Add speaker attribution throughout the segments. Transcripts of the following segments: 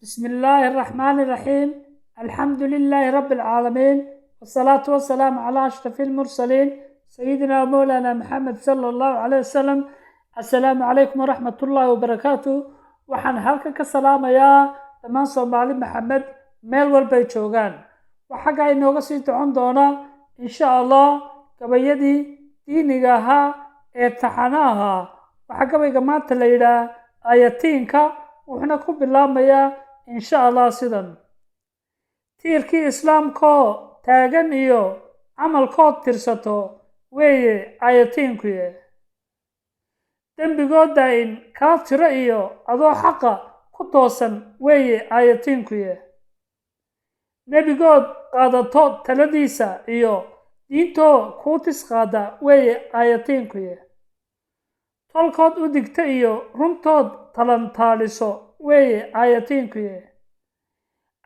Speaker 1: بسم الله الرحمن الرحيم، الحمد لله رب العالمين، والصلاة والسلام على أشرف المرسلين، سيدنا ومولانا محمد صلى الله عليه وسلم. السلام عليكم ورحمة الله وبركاته. Waxaan halkan ka salaamayaa dhammaan Soomaali Maxamed meel walbay joogaan. Waxaggaa inooga sii socon doona, insha Allah, gabayadii diiniga ahaa ee taxana ahaa. Waxaa gabayga maanta la yidhaah Ayatiinka, wuxuuna ku bilaabmayaa, insha Allah, sidan: Tiirkii Islaamkoo taagan iyo camalkood tirsato weeye ayatiinkuye. Dembigood daa-in kaa tiro iyo adoo xaqa ku toosan weeye aayatiinkuye. Nebigood qaadato taladiisa iyo diintoo kuu tis qaada weeye aayatiinkuye. Tolkood u digta iyo runtood talantaaliso weeye aayatiinkuye.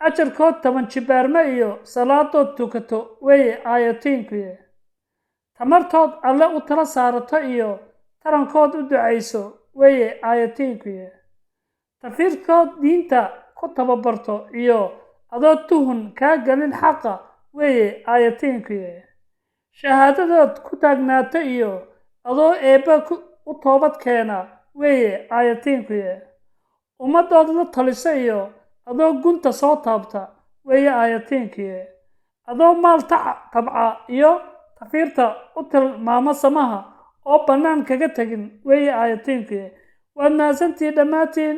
Speaker 1: Ajarkood 10 jibaarme iyo salaadood tukato weeye aayatiinkuye. Tamartood Alle u tala saarato iyo tarankood u ducayso weeye aayatiinkuye. Tafiirkood diinta ku tababarto iyo adoo tuhun kaa gelin xaqa weeye aayatiinkuye. Shahaadadood ku taagnaato iyo adoo Eebbe u toobad keena weeye aayatiinkuye. Ummaddood la taliso iyo adoo gunta soo taabta weeye aayatiinkuye. Adoo maal tabca iyo tafiirta u tilmaamo samaha oo bannaan kaga tegin weeye aayatiinkuye. Waad mahadsantihiin dhammaantiin.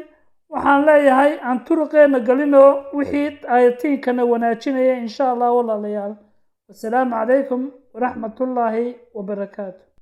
Speaker 1: Waxaan leeyahay aan turuqeenna gelinoo wixii aayatiinkana wanaajinaya, insha Allah. Walaalayaal, wasalaamu calaykum waraxmatullaahi wabarakaatu.